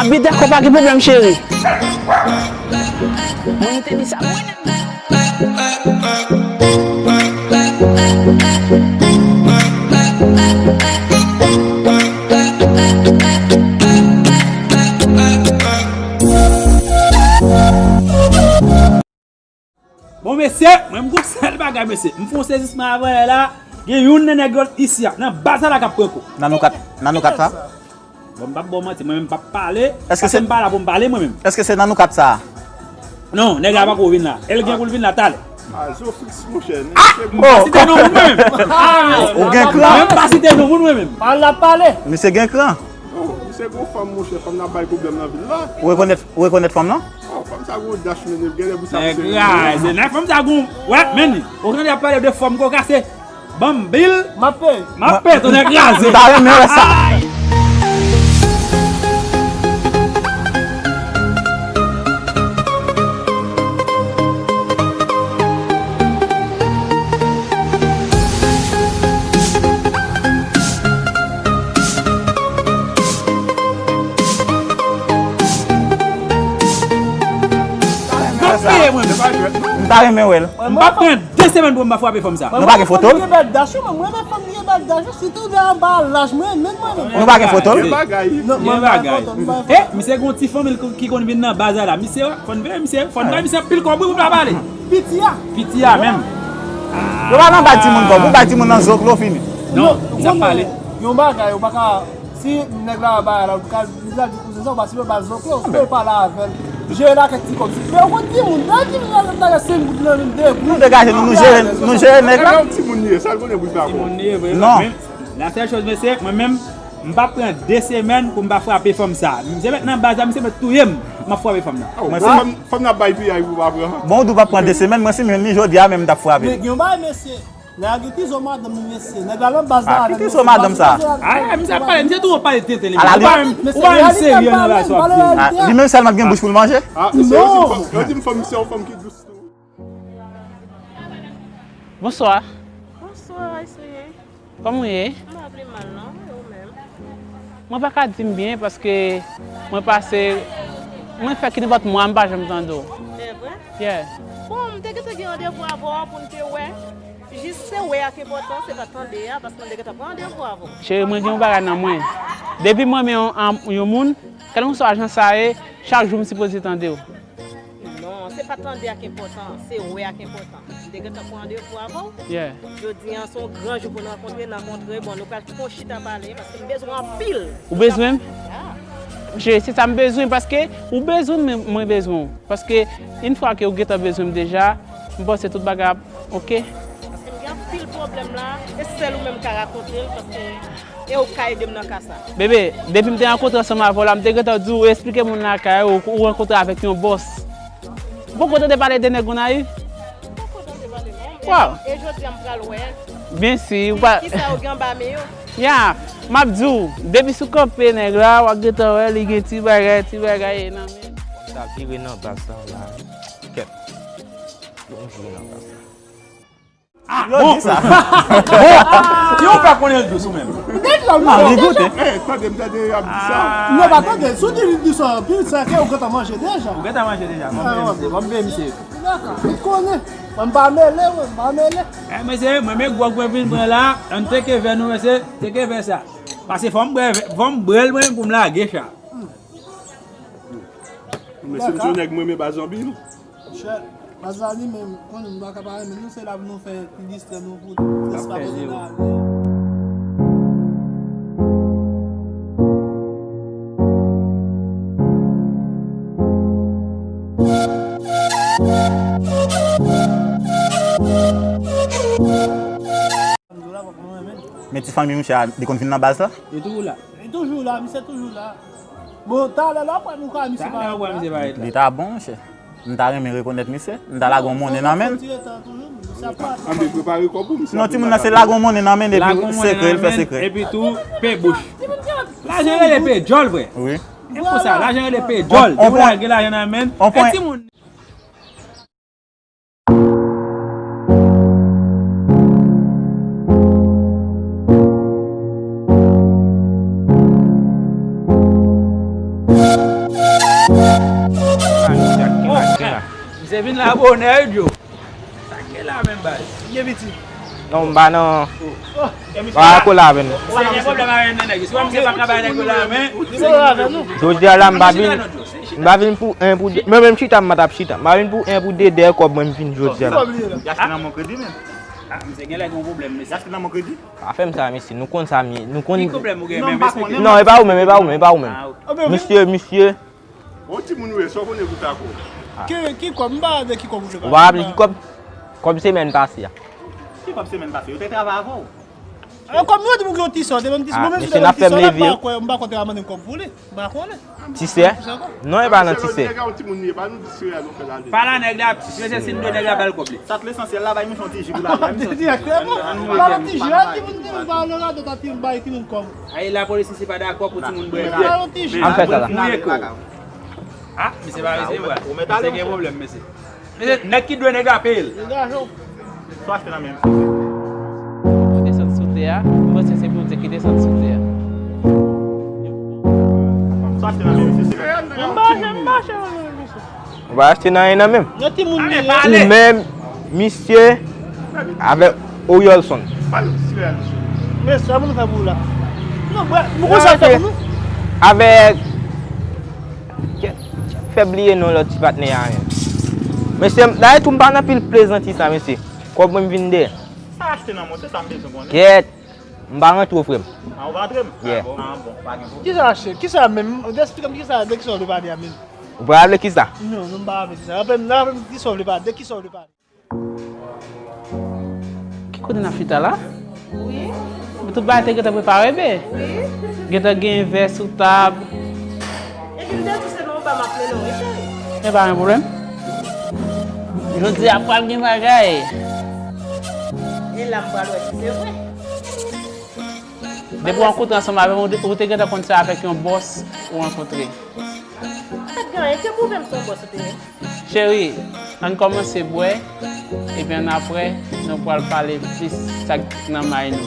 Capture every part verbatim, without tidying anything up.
Abi dakò, pa gen pwoblèm, cheri. Mwen te di sa. Bon, mesye, mwen, m gon sèl bagay, mesye. M fè yon sezisman avanyè la, gen youn nan nèg yo isi a, nan baz la k ap pran kou. Nan nou kat, nan nou kat sa? Bon, m p ap ba w manti, mwen menm m p ap pale, paske m pa la pou m pale, mwen menm. Èske se nan nou kat sa? Non, nèg la pako vin la. E l gen pou l vin la talè. Ah, Zofix, monchè. M pa site non moun, mwen menm. Ou gen kran? Mwen m pa site non moun, mwen menm. Pale la pale. Misye gen kran. Oh, misye gon fanm, monchè, fanm nan bay pwoblèm nan vil la. Ou rekonèt, ou rekonèt fanm nan? Oh, fanm sa gon dach, men, genlè pou sa. Nèg kraze, nèg fanm sa gon, wè, men, ou tande y ap pale de fanm ko kase, ban m bil, m ap peye. M ap peye, tonnè kraze. M ta renmen wè sa. M ta renmen wè l. M pa pran de semèn pou m pa frape fanm sa. Nou pa gen foto l? Mwen renmen fanm ki gen bèl dach, mwen renmen fanm ki gen bèl dach. Sitou de anba laj, mwen renmen, mwen renmen. Nou pa gen foto l? Gen bagay. Non, mwen pa gen foto l. E, misye gon ti fanmi l ki konn vin nan baz la. Misye, fò n veye misye, fò n bay misye anpil kòb wi pou l pa pale. Piti a. Piti a menm. Yo pa nan bay timoun kòb, ou bay timoun nan zoklo fini. Non, misye ap pale. Yon bagay, ou pa ka Si nèg la ba la, ou ka di la di kouzen sa, ou pa sipoze ba zoklo, ou sipoze pale avè l. Jere l ak kèk ti kòb. Men ou konn timoun, nan timoun la, nan senk goud nan men, de goud. Nou degaje nou, nou jere, nou jere nèg la. Timoun li ye, sa l konnen pou l fè akò. Timoun li ye, vre. Non. Men, la sèl choz, mesye, mwen menm, m p ap pran de semèn pou m pa frape fanm sa. Misye mèt nan baz la, misye mèt touye m, m ap frape fanm nan. Mwen si fanm nan bay piyay pou pa pran. Bon, ou di w p ap pran de semèn, mwen si m jwenn li jodi a menm m t ap frape l. Men gen yon bagay, mesye. Nèg la gen tizo madanm li, mesye. Nèg la nan baz la avè l, mesye. Ah, ki tizo madanm sa? Ah, misye ap pale, misye tou ap pale tenten li. Ou pa menm, ou pa menm serye nan bagay sa w ap di. Ah, li menm sèlman ki gen bouch pou l manje? Ah, mesye, yo di m fanm, yo di m fanm, misye yon fanm ki dous tou. Bonswa. Bonswa, eseye. Kòman w ye? M pa pi mal, non. E ou menm? Mwen pa ka di m byen paske mwen pase, mwen fè ki nenpòt mwa, m pa janm tande w. E vre? Yeah. Bon, m te gentan gen randevou avè w pou n te wè. Jis se wè a k enpòtan, se pa tande a, paske m te gentan pran randevou avè w. Cheri, mwen gen yon bagay nan mwen. Depi m renmen yon, yon moun, kèlkeswa jan sa ye, chak jou m sipoze tande w. Non, se pa tande a k enpòtan, se wè a k enpòtan. M te gentan pran randevou avè w. Yeah. Jodi a, se yon gran jou pou n rankontre, n rankontre, bon, nou pral fè yon chita pale, paske m bezwen w anpil. Ou bezwen m? Yeah. Cheri, se sa m bezwen, paske ou bezwen m, mwen bezwen w. Paske, yon fwa ke ou gentan bezwen m deja, m panse tout bagay ap oke. Paske m gen anpil pwoblèm la, e sèl ou menm m ka rakonte l, paske e ou k ka ede m nan ka sa. Bebe, depi m te rankontre ansanm avè w la, m te gentan di w, esplike moun lakay ou, ou rankontre avèk yon bòs. Ou poko tande pale de nèg Gonayiv? M poko tande pale, non. Waw. E jodi a m pral wè. Byen si, ou pa. Kisa yo gen anba men yo? Ya, m ap di w, depi sou kanpe nèg la, w ap gentan wè li gen ti bagay, ti bagay nan men. Sa vire nan baz la la. Kèt. Bon, vire nan baz la. Ah, bon. Bon. Yo pa konnen l dous ou menm. Nèg la, ah, li goute. Eh, tande, m tande y ap di sa. Non, pa tande. Si w di li dous anpil, sa ke ou gentan manje deja. Ou gentan manje deja. Bon, ah, men misye, bon, men misye. Dakò. Ou konnen. Mwen m pa mele, mwen m pa mele. Eh, mesye, mwen men gwòg mwen vin pran la, ann teke vè nou, mesye, teke vè sa. Pase fò m bwè, fò m bwè l mwen pou m lage cha. Mesye, m se yon nèg mwen men baz anpil. Monchè, baz la li menm, konnen nou pa ka pa renmen nou, se la pou nou fè ti distrè nou pou fè zye nou. Men ti fanmi misye a, li konn vin nan baz la? Li toujou la. Li toujou la, misye toujou la. Bon, talè la, w ap wè misye parèt la. Li ta bon, monchè. M ta renmen rekonèt misye. M ta lage yon monnen nan men l. Ann prepare kò pou misye. Non, timoun nan se lage yon monnen nan men l epi sekrè, l fè sekrè. Epi tou, pe bouch. Lajan rele pe djòl, vrè. Wi. E pou sa, lajan rele pe djòl. Depi w lage lajan nan men l, e timoun. Se vin la bonè wi Djo. Sa k gen la menm baz? Gen pitit. Non, m pa nan. Oh, pa kola avè n. Ou pa gen pwoblèm avè nèg yo. Si w wè misye pa ka bay nèg yo la men. Jodi a la m pa vin. M pa vin pou en pou de. Mwen menm chita m pa t ap chita. M pa vin pou en pou de dèyè kòb mwen m vin jodi a la. Ki kòb li ye la? Yachte nan mon kredi menm. Ah, misye genlè gen yon pwoblèm mesye. Yachte nan mon kredi? Pa fè m sa mesye. Nou konn sa m ye. Nou konn. Ki pwoblèm ou gen menm? Esplike. Non, e pa ou menm, e pa ou menm, e pa ou menm. Misye, misye. Bon timoun ou ye, sa w konnen pou tako. Ki, ki kòb? M pa de ki kòb ou vle pale. Ou pa raple ki kòb? Kòb semèn pase a. Ki kòb semèn pase? Yo te travay avè w. E kòb nou di moun ki yon ti sò, te menm ti sò. Mwen menm si te menm ti sò la, m pa kwè, m pa kwè te ka mande m kòb pou li. M pa konnen. Ti sè? Non, e pa nan ti sè. Nèg la yon timoun li ye, pa nou di sereyal nou fè la. Pale a nèg la, mesye si n dwe nèg la ba l kòb li. Sa k lesansyèl la, bay misye yon ti ji pou l ale. Direktèman. Ba l yon ti ji, a timoun, timoun pa ale radòt a timoun, bay timoun kòb. Ay, lapolis isi pa dakò pou timoun bwè byè. Ba l yon ti ji. Ann fè sa la. Fouye kò w. Ah, mesye pa mesye vwa. Mesye gen pwoblèm, mesye. Mesye, nèg ki dwe nèg la peye l. Degaje w. Sa w achte nan men m? Ou desann sou tè a, m panse se Bondye ki desann sou tè a. Sa w achte nan men m? Se, se, m mache, m mache. Ou pa achte nan anyen nan men m. Yon timoun li ye. Ou menm, misye, avèk Oriolson. Men sa moun fè pou ou la. Non, bwè, m konn sa fè pou nou. Avèk, fè bliye non lòt ti patnè a menm. Mesye, dayè tou m pa nan pil plezanti sa, mesye. Kòb mwen m vin dèyè. Sa achte nan mwen, se sa m bezwen konnen. Kèt. M pa rantre w, frè m. Ah, ou pa rantre m? Yeah. Ah, bon, pa gen pwoblèm. Kisa achte? Kisa menm? Ou te esplike m kisa, de kisa w vle pale a menm? Ou pa raple kisa? Non, non, m pa raple kisa. Raple m, raple m kisa w vle pale, de kisa w vle pale. Ki kote n ap chita la? Wi. Tout bagay te gentan prepare, be? Wi. Gentan gen vè sou tab. Epi m te di se nan anba m ap mennen w, wi, cheri. E pa gen pwoblèm. Jodi a pral gen bagay. E la m pral wè si se vre. Depi w rankontre ansanm avè m, ou te, ou te gentan konn se avèk yon bòs ou rankontre. Sa t gen anyen, se pwouve m se yon bòs ou te ye. Cheri, ann kòmanse bwè, epi annapre, nou pral pale plis sa k nan may nou.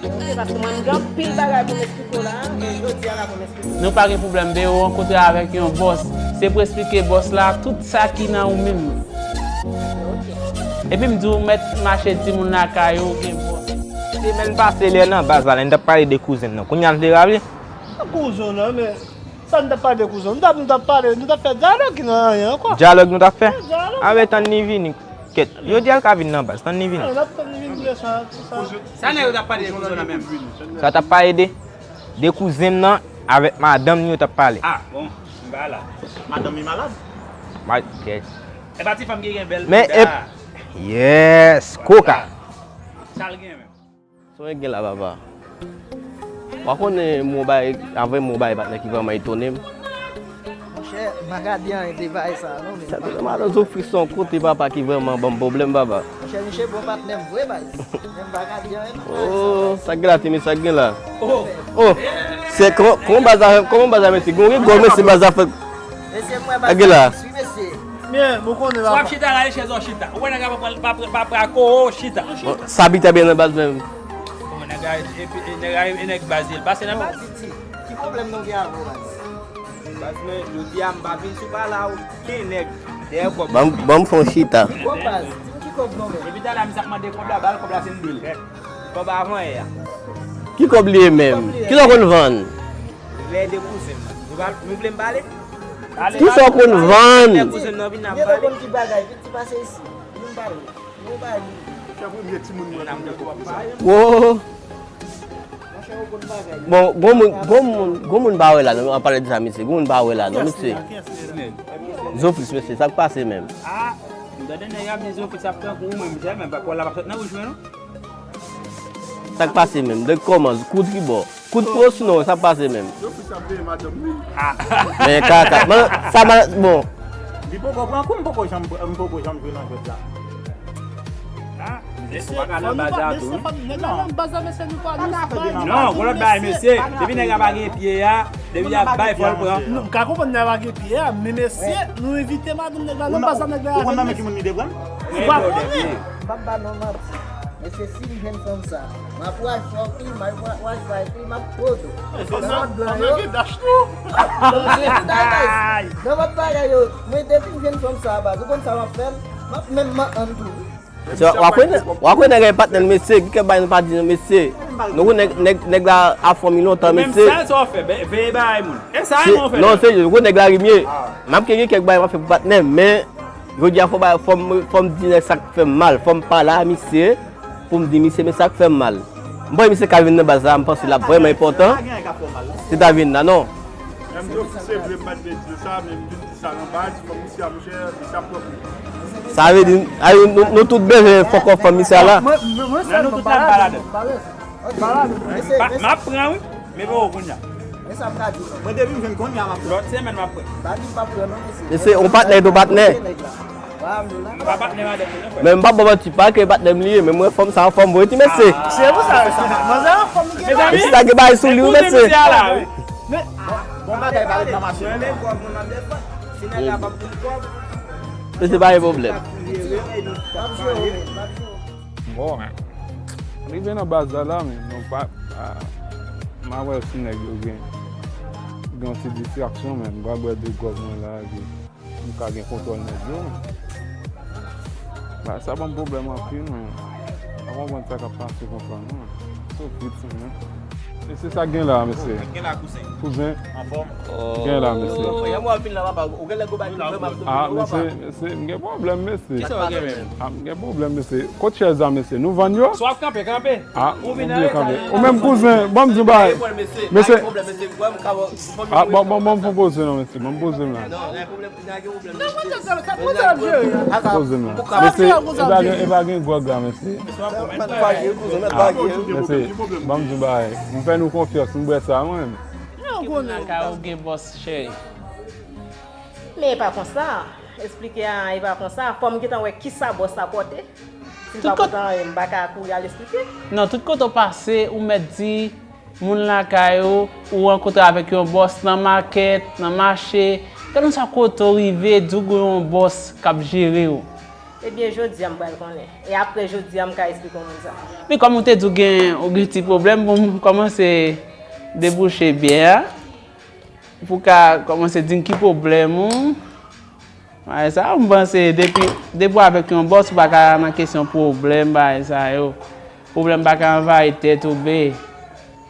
Ok, paske mwen, m gen anpil bagay pou m esplike w la, e jodi a la pou m esplike w. Nou pa gen pwoblèm, be, ou rankontre avèk yon bòs. Se pou esplike bòs la tout sa ki nan ou menm. Ok. Epi m di w mèt mache timoun lakay ou, gen bòs. Semèn pase, lè nan baz la, lè n t ap pale de kouzen m nan. Kounye a l vle raple? Kouzen w nan, men Sa n t ap pale de kouzen? Nou t ap, nou t ap pale, nou t ap fè dyalòg ki nan anyen ankò. Dyalòg nou t ap fè? Fè dyalòg. Anben, tann li vini. Kèt, yo di al ka vin nan baz, tann li vini. Alò, n ap tann li vin leson an, tou sa. Sa nèg yo t ap pale de kouzen nan menm? Sa t ap pale de, de kouzen m nan avèk madanm li yo t ap pale. Ah, bon, m pa la. Madanm li malad? Ma-, kèt. E pa ti fanm ki gen bèl bouda. Yes, koka. Sa l gen menm? Sa w gen la, papa? W a konnen mwen bay, avè mwen bay patnè ki vrèman etone m. Monchè, m pa ka di anyen de bagay sa a non, men. Sa te madan Zofri se yon kote, papa, ki vrèman ban m pwoblèm, papa. Monchè, misye bon patnè m vre, baz. Men m pa ka di anyen non. Oh, sa gen la, ti mesye, sa gen la. Oh, se kòman, kòman baz la, kòman baz la, mesye? Gen yon rigòl, mesye, baz la fè. Mesye, mwen baz la, wi, mesye. Byen, bon konnen la. W ap chita la, e chèz w chita. Ou wè nèg la pa pran, pa pran, pa pran ko chita. Bon, sa bita byen nan baz menm. Bon, nèg la, e, e, e, nèg la, e, e nèg baz li, l pase nan baz. Ki pwoblèm nou gen avè w, baz? Baz mwen, jodi a, m pa vin sou pale a okenn nèg dèyè kòb. Ban m, ban m fè yon chita. Kòb, baz? Di m ki kòb non, men. Epi talè a, misye ap mande kòb la, ba l kòb la, se m di l. Kòb avan yè a. Ki kòb li ye menm? Kòb li ye. Kisa w konn vann? Lè de kouzen m nan. Nou pa, nou vle m pale? Kisa w konn vann? Lè kouzen m nan vin, n ap pale. Ki bagay, ki ti pase isi? Nou pale. Nou pale. Kè premye timoun mwen nan mwen kòb sa. Wo. Bon, gon moun, gon moun, gon moun pa wè la, non, an pale de sa, mesye. Gon moun pa wè la, non, mesye. Zofis, mesye, sa k pase menm? Ah, m tande nèg ap di Zofis ap pran kou, mwen, m di, men, pa kò la pa sot nan bouch mwen, non. Sa k pase menm? De kòman? Kou tribò. Kou pwo sinon, sa k pase menm? Yo fis ap veye madanm li. Ah. Men kaka. Men sa mal, bon. Li poko pran kou, m poko janm, m poko janm jwe nan jwèt la. Ah, mesye, ou pa ka nan baz la tou, wi. Non, gon lòt bagay, mesye. Depi nèg la pa gen pye a, depi y ap bay, fò l pran. Non, m ka konprann nèg la pa gen pye a, men mesye, nou envite madanm nèg la nan baz la, nèg la. Ou konn nan men ki moun li te pran l? Ou pa konnen. M p ap ba non manti. Mesye, si m jwenn fanm sa, m ap wife up li, m ap wa- wife wife li, m ap pwodo. Nan vant blan yo. Nan vant bagay yo, mwen depi m jwenn fanm sa, baz, ou konn sa m ap fè l? M ap menm manman tou. Se, w a kwè nèg, w a kwè nèg gen patnè l, mesye, ki kè bay nou pa di nou, mesye. Nou kwè nèg, nèg, nèg la a fon mi lontan, mesye. Menm sa, sa w fè, veye bagay moun. E sa, non, se, nou kwè nèg la rimye. M ap gen kèk bagay m ap fè pou patnè, men, jodi a fò bagay, fò m, fò m di nèg sa k fè m mal, fò m pale a misye, pou m di misye, men sa k fè m mal. M panse misye ka vin nan baz la, m panse l ap vrèman enpòtan. Se ta vin la, non. Menm si se vre m pa t vle di l sa, men m vin di sa nan baz, fò misye a, monchè, misye ap pran kou. Sa vle di, a, nou, nou tout bezwen fòk fanm misye a la. Mwen, mwen, mwen sèl mwen pa la, mwen pa la. M ap pran, wi. Men bon, kounye a. Mwen depi m jwenn kounye a, m ap pran. Lòt semèn, m ap pran. Mesye, yon patnè, yon patnè. M pa patnè madanm mwen, non, frè. Men m pa ba w manti, pa ke patnè m li ye, men mwen fanm sa yon fanm vre ti mesye. Se pou sa, manzè yon fanm li ye. Mesye, sa gen bagay sou li, wi, mesye. Men, bon bagay pa ret nan mache. Mesye, pa gen pwoblèm. Bon, rive nan baz la la, men nou pa, ah, m a wè si nèg yo gen, gen yon ti distraksyon, men m va bwè de gwòg mwen la, epi m ka gen kontwòl nèg yo, men. Bagay sa ban m pwoblèm anpil, men. M pa konprann sa k ap pase konsa, non. So vit, men. Mesye, sa k gen la, mesye? Gen la, kouzen. Kouzen? Anfòm? Gen la, mesye. Frè, mwen ap vin la, papa. Ou gen lè go bay vrèman ap domine w, papa. Ah, mesye, mesye, m gen pwoblèm, mesye. Kisa w gen menm? Ah, m gen pwoblèm, mesye. Kot chèz la, mesye? Nou vann yo? Si w ap kanpe, kanpe. Ah, ou vin anreta. Ou menm, kouzen, ban m di w bagay. Mesye. Ah, bon, bon, bon, m fon poze non, mesye. Bon, m poze m la. Poze m la. Mesye, e pa gen, e pa gen gwòg la, mesye. Ah, mesye, ban m di w bagay. M fè nou konfyans, m bwè sa, mwen menm. Ki moun nan kay ou gen bòs, cheri? Men e pa konsa. Eksplike a, e pa konsa. Fò m gentan wè kisa bòs la pote. Si m pa pote anyen, m pa ka kouri al eksplike. Non, tout kote w pase, ou mèt di, moun lakay ou, ou rankontre avèk yon bòs nan makèt, nan mache, kèlkeswa kote w rive, di w gen yon bòs k ap jere w. Ebyen, jodi a m pral konnen. E apre jodi a, m ka eksplike yon moun sa. Men kòm ou te di w gen, ou gen ti pwoblèm, bon, m kòmanse debouche byè a. Pou w ka kòmanse di m ki pwoblèm ou. Bagay sa yo, m panse depi, depi w avèk yon bòs, ou pa ka nan kesyon pwoblèm, bagay sa yo. Pwoblèm pa ka anvayi tèt ou, be.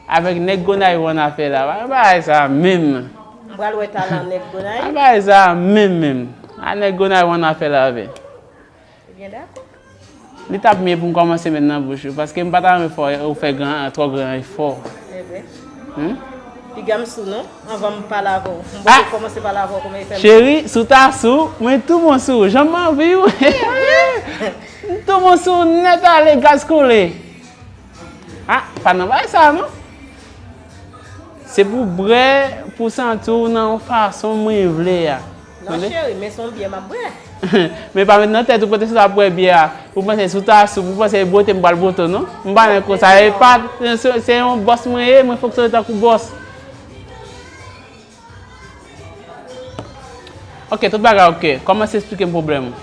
Avèk nèg Gonayiv ou ann afè la, pa bagay sa menm. M pral wè talan nèg Gonayiv. Pa bagay sa menm, menm. A nèg Gonayiv ou ann afè la, be. Ebyen, dakò. Li t ap mye pou m kòmanse met nan bouch ou, paske m pa ta renmen fè ou fè gran, twò gran efò. Enben. Hmm? Piga m sou non, anvan m pale avè w. M poko kòmanse pale avè w kòman e fè m. Cheri, si w ta sou, mwen tou bon sou ou. Jan m anvi w. M tou bon sou ou nèt ale, gaz koule. Ah, pa nan bagay sa non. Se pou bwè, pou santi w nan yon fason mwen vle a. Non, cheri, men se yon byè m ap bwè. Men pa met nan tèt ou panse si w ap bwè byè a, ou panse si w ta sou, ou panse e bwote m pral bwote w non. M pa nan konsa, e pa, se, se yon bòs mwen ye, mwen fonksyone tankou bòs. Ok, tout bagay ok. Kòmanse eksplike m pwoblèm ou.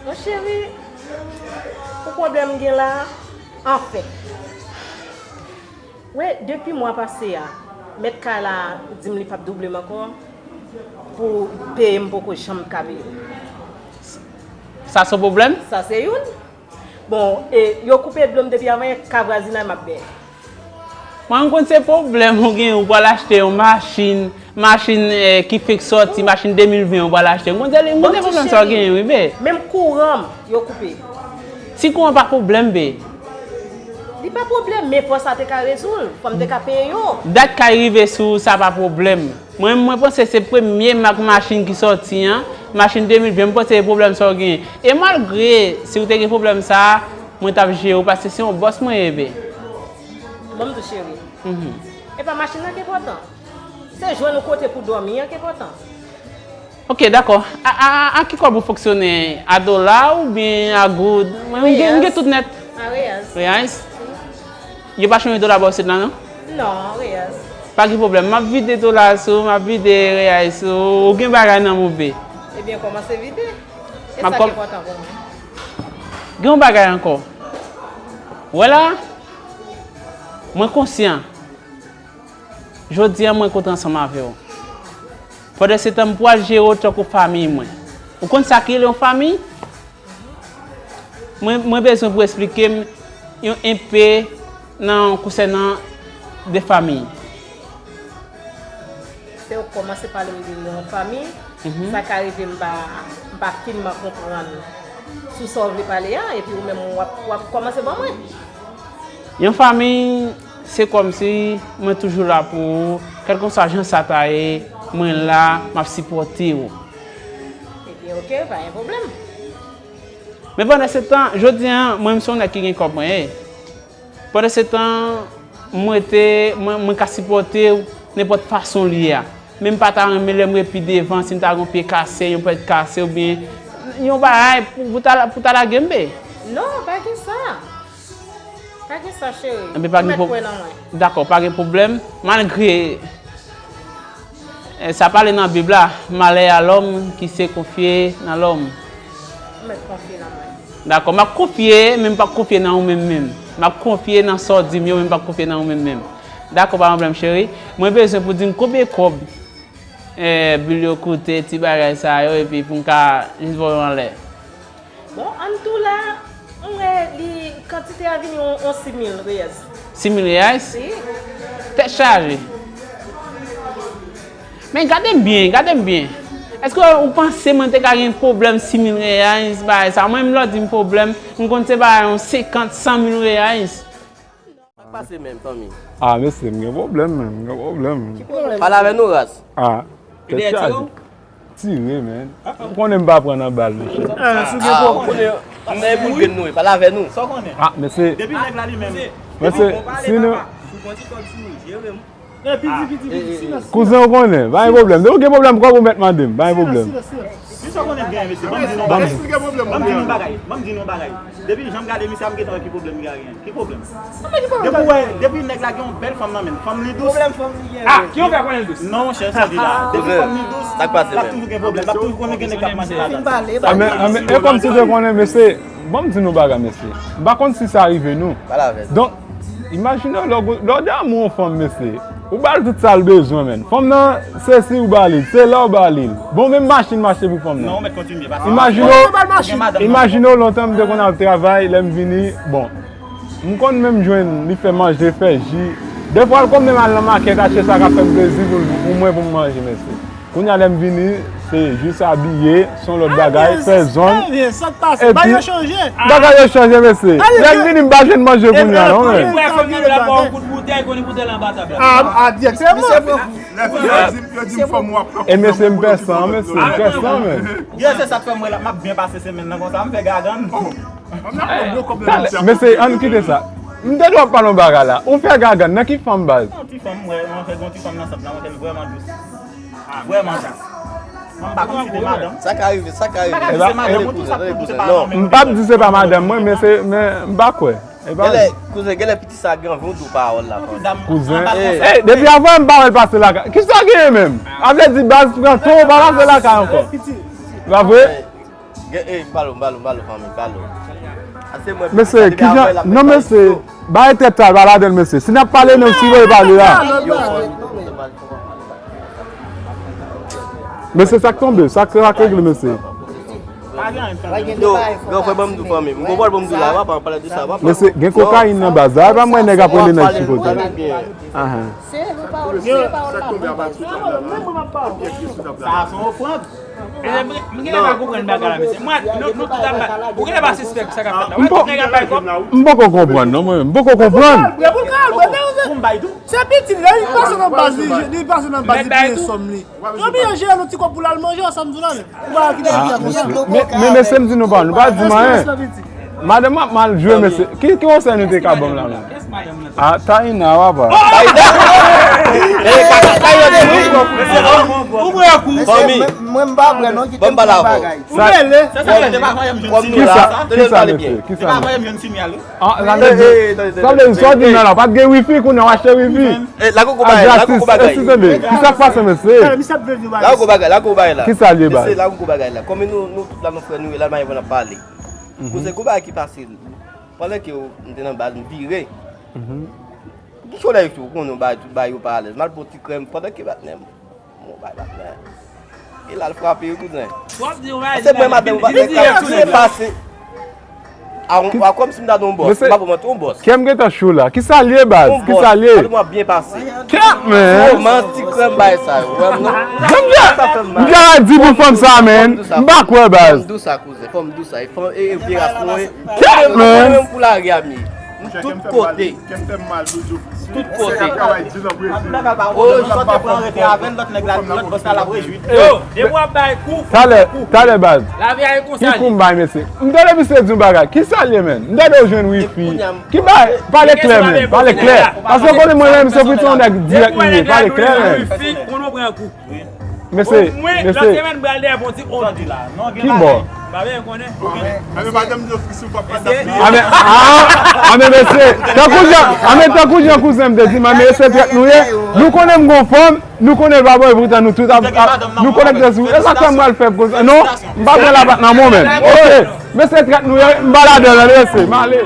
Mon cheri, pou pwoblèm m gen la, anfen. Wi, depi mwa pase a, mèt kay la di m li p ap double m ankò, pou peye m poko janm ka peye. Sa se yon pwoblèm? Sa se youn. Bon, e yo koupe dlo m depi avan yè, ka vwazinay m ap benyen. Mwen, m konn se pwoblèm ou gen, ou pral achte yon machin, machin, eh, ki fenk sòti, machin de mil ven ou pral achte. M konn se, m konn se pwoblèm sa w genyen, wi, be. Menm kouran m, yo koupe. Ti kouran pa pwoblèm, be. Li pa pwoblèm, men fò sa te ka rezoud, fò m te ka peye yo. Dat kay rive sou ou, sa pa pwoblèm. Mwen, mwen panse se premye mak machin ki sòti an, machin de mil ven, m panse se pwoblèm sa w genyen. E malgre, si w te gen pwoblèm sa a, mwen t ap jere w, paske se yon bòs mwen ye, be. Ban m di w, cheri. Mhm. E pa machin nan ki enpòtan. Se jwenn yon kote pou dòmi an ki enpòtan. Ok, dakò. A, a, a, a ki kòb ou fonksyone? A dola oubyen a goud? Mwen, m gen, m gen tout nèt. A reyèz. Reyèz? Yo pa chanje dola ba w sit la, non? Non, reyèz. Pa gen pwoblèm. M ap vide dola sou ou, m ap vide reyèz sou ou. Ou gen bagay nan men w, be. Ebyen, kòmanse vide. E sa ki enpòtan pou mwen. Gen yon bagay ankò. Wè la, mwen konsyan. Jodi a, mwen kontre ansanm avè w. Pandan se tan, m pral jere w tankou fanmi mwen. Ou konn sa ki rele yon fanmi? Mwen, mwen bezwen pou w eksplike m yon enpe nan konsènan de fanmi. Se ou kòmanse pale m de yon fanmi, mhm, sa ka rive m pa, m pa finman konprann sou sa w vle pale a, epi ou menm w ap, w ap kòmanse ban mwen. Yon fanmi, se kòmsi mwen toujou la pou ou, kèlkeswa jan sa ta ye, mwen la, m ap sipòte w. Ebyen, oke, pa gen pwoblèm. Men pandan se tan, jodi a, mwen, m se yon nèg ki gen kòb mwen ye. Pandan se tan, mwen te, mwen, mwen ka sipòte w nenpòt fason l ye a. Men m pa ta renmen lè m ret pi devan, si m ta gen yon pye kase, yon pèt kase, oubyen yon bagay pou, pou ta, pou ta lage m be. Non, pa gen sa. Pa gen sa, cheri. Enben, pa gen pwob-, dakò, pa gen pwoblèm. Malgre, eh, sa pale nan Bib la, malè a lòm ki se konfye nan lòm. Ou mèt konfye nan mwen. Dakò, m ap konfye, men m p ap konfye nan ou menm menm. M ap konfye nan sa w di m yo, men m p ap konfye nan ou menm menm. Dakò, pa pwoblèm, cheri. Mwen bezwen pou di m konbyen kòb, eh, bil yo koute, ti bagay sa yo, epi pou m ka jis voye yo anlè. Bon, an tou la, m wè li, kantite a vini yon, yon sis mil reyèz. Sis mil reyèz? Wi. Tèt chaje. Men gade m byen, gade m byen. Èske ou panse mwen te ka gen pwoblèm sis mil reyèz, bagay sa? Mwen, m lè w di m pwoblèm, m konn se bagay yon senkant, san mil reyèz. Sa k pase menm, fanmi? Ah, mesye, m gen pwoblèm, menm, m gen pwoblèm. Ki pwoblèm? Pale avè nou, ras. Ah, tèt chaje. Tire, menn. Ou konnen m pa pran nan bal, mesye. Ah, ou konnen, nan epi grenn nou ye, pale avè nou. Sa w konnen? Ah, mesye. Depi nèg la li menm. Mesye, si nou... Kouzen, ou konnen, pa gen pwoblèm. Depi w gen pwoblèm, kòb ou mèt mande m, pa gen pwoblèm. Silans, silans, silans. Mesye, w konnen m gen, mesye. Ban m di nou yon bagay. Ban m di nou yon bagay. Ban m di nou yon bagay. Depi jan m gade misye a, m gentan wè ki pwoblèm li ka gen. Ki pwoblèm? Depi w wè, depi nèg la gen yon bèl fanm nan men l, fanm li dous. Pwoblèm fanm li gen. Ah, ki yon fè konnen l dous? Non, monchè, se li la. Depi fanm li dous, l ap toujou gen pwoblèm. L ap toujou konnen gen nèg k ap manje ladan l. Ah, men, ah, men, e kòmsi w te konnen, mesye. Ban m di nou bagay, mesye. M pa konn si sa rive nou. Donk, imajine w, lè w, lè w damou yon fanm, mesye. Ou ba l tout sa l bezwen, menn. Fanm nan, se si ou ba li l, se lè w ba li l. Bon, menm machin m achte pou fanm nan. Non, ou mèt kontinye, pase. Imajine w, imajine w lontan m te konn al travay, lè m vini, bon, m konn menm jwenn li fè manje, fè ji. Defwa l konn menm al nan makèt achte sa k ap fè m plezi pou, pou mwen, pou m manje, mesye. Kounye a lè m vini, se jis abiye, se yon lòt bagay, fè zòn. Epi, bagay yo chanje, mesye. Lè m vini, m pa jwenn manje kounye a, non, men. Ou wè fanm nan la ba w kout boutèy, konnen boutèy la anba tab la. Ah, ah, direkteman. E mesye, m pè san, mesye, m pè san, men. Yo, se sa k fè m wè la, m ap byen pase semèn nan konsa, m fè gagann. Talè, mesye, ann kite sa. M te dwe ap pale yon bagay la. Ou fè gagann, nan ki fanm, baz? Yon ti fanm, m wè, mwen fè yon ti fanm nan sant la, mwen fè l vrèman dous. Vrèman dous. Mwen m pa konn si se madanm. Sa ka rive, sa ka rive. M pa ka di se madanm mwen tou, sa pou se pa manmi. M p ap di se pa madanm mwen, men se, men m pa kwè. Genlè, kouzen, genlè piti sa gen anvi w di w pawòl la. Kouzen. Eh, depi avan m pa wè l pase lakay. Kisa genyen menm? A vle di baz pran ton, ou pa pase lakay ankò. Pa vre? Gen, eh, m ba l, m ba l, m ba l, fanmi, m ba l. Mesye, kijan, non, mesye, bay tèt sa, pa ladan l, mesye. Si n ap pale, nou sipoze pale la. Mesye, sa k tonbe, sa k, sa k regle, mesye. Yo, gran frè, ban m di w, fanmi. M konprann, ban m di w la, w ap pale de sa, w ap pale. Mesye, gen kokayin nan baz la, e pa mwen nèg ap rele nèg chipote. Ahan. Sa a se yon ofrann. M gen lè pa konprann bagay la, mesye. Mwen, nou, nou tout ap bay. Ou gen lè pa sispèk sa k ap fèt la. Wè tout nèg ap bay kòb. M poko konprann, non, mwen. M poko konprann. Pou m bay tou. Se piti, lè li pase nan baz li, li pase nan baz li, bliye sòm li. Yo bliye jere nou ti kòb pou l al manje ansanm tou la, men. Ou pa kite piti ap konsa. Men, men, mesye, m di nou pa, nou pa di m anyen. Madanm ap mal jwe, mesye. Ki, ki konsèy nou te ka ban m la, menm? Ah, Taina, w ap wè. Ou pran kou. Fanmi, mwen, mwen m pa kwè non, kite m di yon bagay. Ou mele. Kisa, kisa, mesye? Kisa, mesye? Ah, sa vle di, sa vle di, sa w di m nan la, pa t gen wifi, kounye a w achte wifi. Eh, lage w gwo bagay, lage w gwo bagay. Kisa k pase, mesye? Lage w gwo bagay, lage w gwo bagay la. Kisa l ye, baz? Mesye, lage w gwo bagay la. Kòm nou, nou tout la, nou frè nou ye la, nou pa gen pou n ap pale. Kouzen, gwo bagay ki pase. Pandan ke m te nan baz, m vire. Pou ki cholè yo tou, ou konnen yon bagay, tout bagay yo pa alèz. M al pran ti krèm, pandan ke patnè m, bon, bay patnè. E l al frape wi, kouzen. Se mwen madanm ou patnè k ap byen pase. A, a, kòmsi m ta di yon bòs, m pa pou mwen tou yon bòs. Kè m gentan cho la. Kisa l ye, baz? Kisa l ye? Madanm w ap byen pase. Kèt, man. Romans, ti krèm, bay sa yo. Wè m non. Sa fè m mal. M ta di pou fanm sa, man. M pa kwè, baz. Fò m di w sa, kouzen. Fò m di w sa. E, e, e vye ras mwen. Kèt, man. Mwen menm pou lari a m ye. M tout kote. Tout kote. Oh, sòt pran rete avè l, lòt nèg la, lòt bòs la, l ap rejwi. Yo, depi w ap bay kou, talè, talè, baz. Lavi a e konsa. Ki kou m bay, mesye? M tande misye di yon bagay. Kisa l ye, man? M tande w jwenn wifi. Ki bay? Pale klè, man. Pale klè. Paske w konnen mwen menm, se pou yon nèg dirèk m ye. Pale klè, man. Mesye, mesye. Ki bò? Ame, ah, ame mesye. Tankou jan, ame tankou jan kouzen m te di m, ame se trèt nou ye. Nou konnen m gon fanm, nou konnen l pa bon, e poutan nou tout ap, ap, nou konekte sou. E sa k fè m pral fè konsa. Non, m pa pran lapat nan mwen menm. Ok, mesye trèt nou ye, m pa ladan l, mesye, m ale.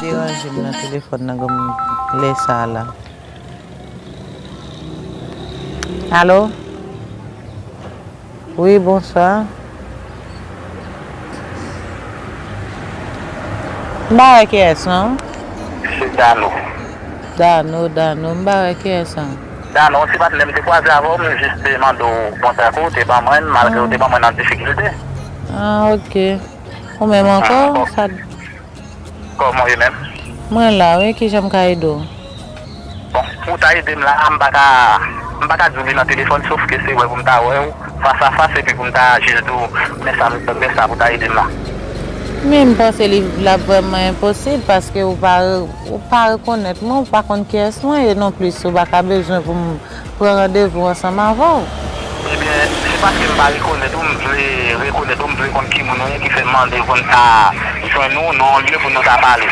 Deranje m nan telefòn nan granm lè sa a la. Alo? Wi, bonswa. M pa wè kiyès non. Se Dano. Dano, Dano, m pa wè kiyès non. Dano, yon ti patnè m te kwaze avè w, m jis te mande w kontak ou, te ban mwen, malgre w te ban mwen nan difikilte. Ah, ok. Ou menm ankò? Sa Kòman w ye menm? Mwen la wi, kijan m ka ede w? Bon, pou w ta ede m la, m pa ka, m pa ka di w li nan telefòn, sof ke se wè pou m ta wè w fas a fas, epi pou m ta jis di w, men sa, men sa pou w ta ede m la. Men m panse li, l ap vrèman enposib, paske ou pa, ou pa rekonèt mwen, ou pa konn kiyès mwen ye nonplis, ou pa ka bezwen pou m pran randevou ansanm avè w. Ebyen, se paske m pa rekonèt ou, m vle rekonèt ou, m vle konn ki moun ou ye ki fè m mande pou n ta jwenn ou nan yon lye pou nou ta pale.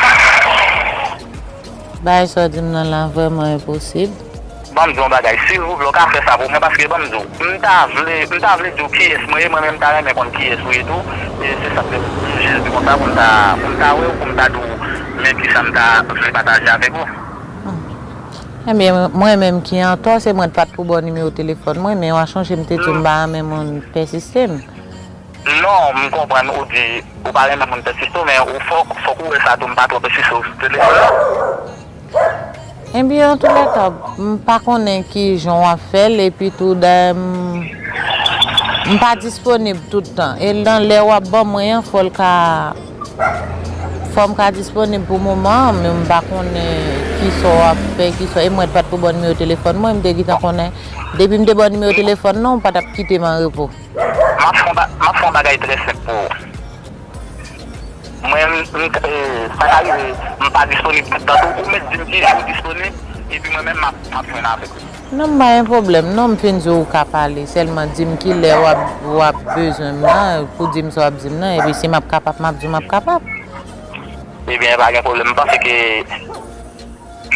Bagay sa w di m nan la vrèman enposib. Ban m di w yon bagay, silvouplè, w ka fè sa pou mwen, paske ban m di w, m ta vle, m ta vle di w kiyès mwen ye, mwen menm m ta renmen konn kiyès ou ye tou, e se sa k fè m jis di konsa pou m ta, pou m ta wè w, pou m ta di w men kisa m ta vle pataje avèk ou. Hmm. Ebyen, mwen menm ki antò, se mwen t pa t pou ba w nimewo telefòn mwen, men w a chonje m te di w m pa renmen moun pèsiste m. Non, m konprann ou di ou pa renmen moun pèsiste w, men ou fòk, fòk ou wè sa tou, m pa twò pèsiste w sou telefòn nan. Ebyen, antoulèka, m pa konnen kijan w ap fè l, epi tou, dayè, m, m pa disponib tout tan. E nan lè w ap ban mwen an, fò l ka Fò m ka disponib pou moman an, men m pa konnen kisa w ap fè, kisa, e mwen t pa t pou ba w nimewo telefòn mwen, m te gentan konnen. Depi m te ba w nimewo telefòn nan, ou pa t ap kite m an repo. M ap fè yon ba-, m ap fè yon bagay trè senp pou ou. Mwen, m, m, e, sa ka rive, m pa disponib tout tan tou, ou mèt di m ki jou w disponib, epi mwen menm, m ap, m ap jwenn avèk ou. Non, m pa gen pwoblèm, non, m fin di w ou ka pale. Sèlman di m ki lè w ap, w ap bezwen m nan, pou di m sa w ap di m nan, epi si m ap kapab, m ap di w m ap kapab. Ebyen, pa gen pwoblèm. M panse ke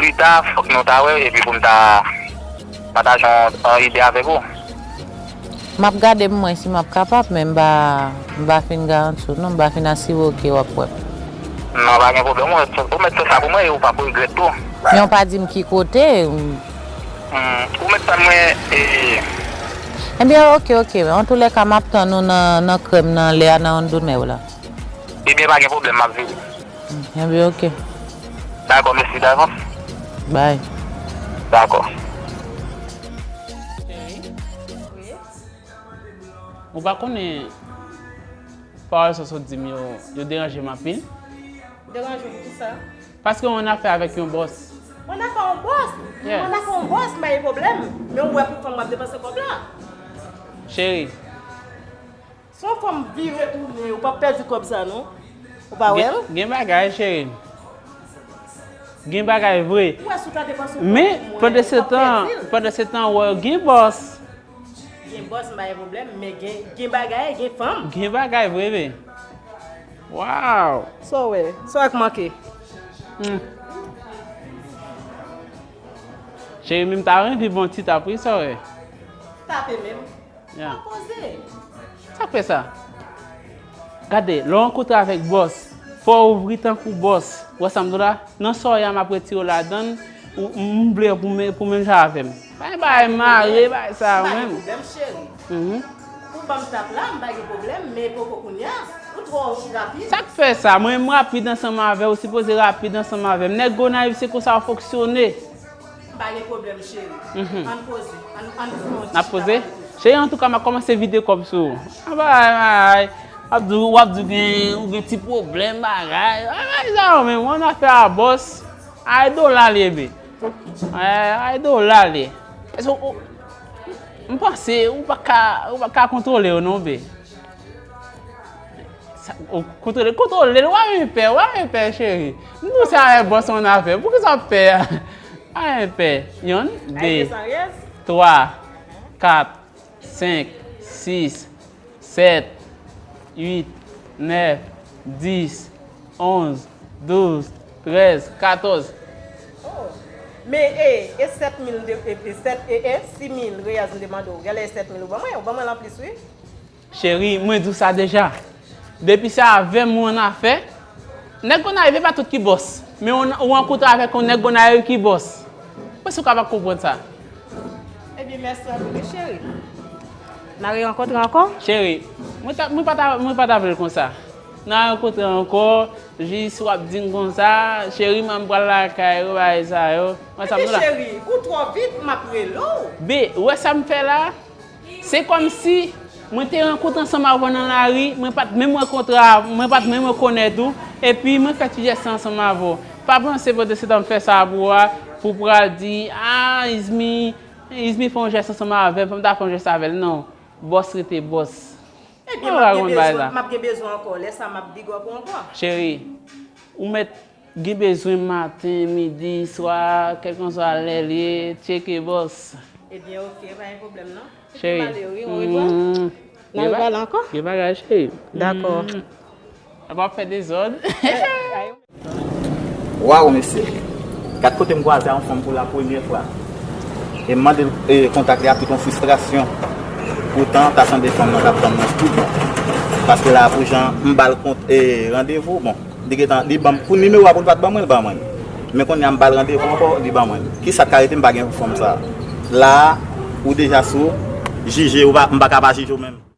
pita, fòk nou ta wè, epi pou m ta pataje yon, yon ide avèk ou. M ap gade m wè si m ap kapab, men m pa, m pa fin garanti w non, m pa fin asire w ke w ap wè m. Non, pa gen pwoblèm. Ou mèt, ou mèt fè sa pou mwen e ou p ap regrèt tou. Men w pa di m ki kote. Hmm, ou mèt tann mwen, e. Ebyen, oke, oke. Antoulèka, m ap tann ou nan, nan krèm nan lè a, nan yon demi è la. Ebyen, pa gen pwoblèm, m ap vini. Hmm, ebyen, oke. Dakò, mèsi davans. Bay. Dakò. Ou pa konnen pawòl sa w sot di m yo, yo deranje m anpil. Deranje w poukisa? Paske w annafè avèk yon bòs. Mwen annafè yon bòs? Yeah. Mwen annafè yon bòs, m pa gen pwoblèm. Men ou wè pou fanm w ap depanse kòb la. Cheri. Se yon fanm vire tounen, ou p ap pèdi kòb sa non. Ou pa wè l? Gen, gen bagay, cheri. Gen bagay vre. Ou wè si w ta depanse yon kòb pou mwen, ou p ap pèdi l. Men, pandan se tan, pandan se tan, w wè gen bòs. Gen bòs, m pa gen pwoblèm, men gen, gen bagay, gen fanm. Gen bagay vre, vre. Waw! Sa w wè? Sa w wè k manke? Hmm. Cheri, m ta renmen viv yon ti tap wi, sa w wè? Tape menm. Ya. An poze. Sa k fè sa? Gade, lè w rankontre avèk bòs, fò w ouvri tankou bòs. Ou wè sa m di w la? Nan sa w ye a, m ap retire w ladan l, ou, m vle w pou men-, pou menm jan avè m. Pa gen bagay mare, bagay sa yo menm. M pa gen pwoblèm, cheri. Mhm. Ou ban m tap la, m pa gen pwoblèm, men poko kounye a. Ou twò rapid. Sa k fè sa? Mwen, m rapid ansanm avè w, ou sipoze rapid ansanm avè m. Nèg Gonayiv, se konsa w fonksyone. M pa gen pwoblèm, cheri. Mhm. Ann poze. Ann, ann fè yon ti chita pale. N ap poze? Cheri, antouka, m ap kòmanse vide kòb sou ou. Anba, ay, ay, ay. W ap di, w ap di w gen, ou gen ti pwoblèm, bagay. Bagay sa yo menm, w annafè a bòs. Ay dola li ye, be. Ay, ay dola li ye. Èske w, m panse ou pa ka, ou pa ka kontwole yo non, be. Sa, ou kontwole, kontwole l, w ap pè, w ap pè, cheri. M di w se avèk bòs ou annafè. Poukisa w ap pè a? W ap pè. Yonn, de, twa, kat, senk, sis, sèt, uit, nèf, dis, onz, douz, trèz, katòz. Oh. Men, e, e sèt mil de, e, e sèt, e, e sis mil reyèl m te mande w. Gèlè e sèt mil ou ban mwen, ou ban mwen l anplis, wi. Cheri, mwen di w sa deja. Depi se avè m ou annafè, nèg Gonayiv e pa tout ki bòs. Men ou, ou rankontre avèk yon nèg Gonayiv ki bòs. Mwen si w ka pa konprann sa. Ebyen, mèsi anpil, wi, cheri. N a rerankontre ankò? Cheri, mwen ta, mwen pa ta, mwen pa ta vle l konsa. N a rankontre ankò, jis w ap di m konsa, cheri, m pral lakay ou, bagay sa yo. Mwen sa m di w la. Ebyen, cheri, ou twò vit, m ap rele w. Be, ou wè sa m fè la? Se kòmsi mwen te rankontre ansanm avè w nan lari, mwen pa t menm rankontre a, mwen pa t menm rekonèt ou, epi mwen fè ti jès sa ansanm avè w. Pa panse pandan se tan m fè sa pou w a, pou w pral di, ah, Izmi, Izmi fè yon jès ansanm avè m, fò m ta fè yon jès avè l. Non, bòs rete bòs. Ebyen, m ap gen bezwen, m ap gen bezwen ankò, lè sa m ap big up ou ankò. Cheri, ou mèt gen bezwen maten, midi, swa, kèlkanswa lè l ye, tcheke bòs. Ebyen, oke, pa gen pwoblèm non. Cheri. N a pale ankò? Gen bagay, cheri. Dakò. Ap ap fè dezòd. Waw, mesye. Gad kote m kwaze a yon fanm pou la premyè fwa. E m mande l, e, kontak li avèk yon fristrasyon. Poutan, ta sanble fanm nan t ap tann mwen tout bon. Paske la, pou jan m ba l kont, e, randevou, bon, li gentan, li ban m, pou nimewo a, pou l pa t ban mwen, l ban mwen. Men kounye a, m ba l randevou ankò, li ban mwen. Kisa k ka rete m pa gen pou fanm sa a? La a, ou deja sou jije, ou pa, m pa ka pa jije w menm.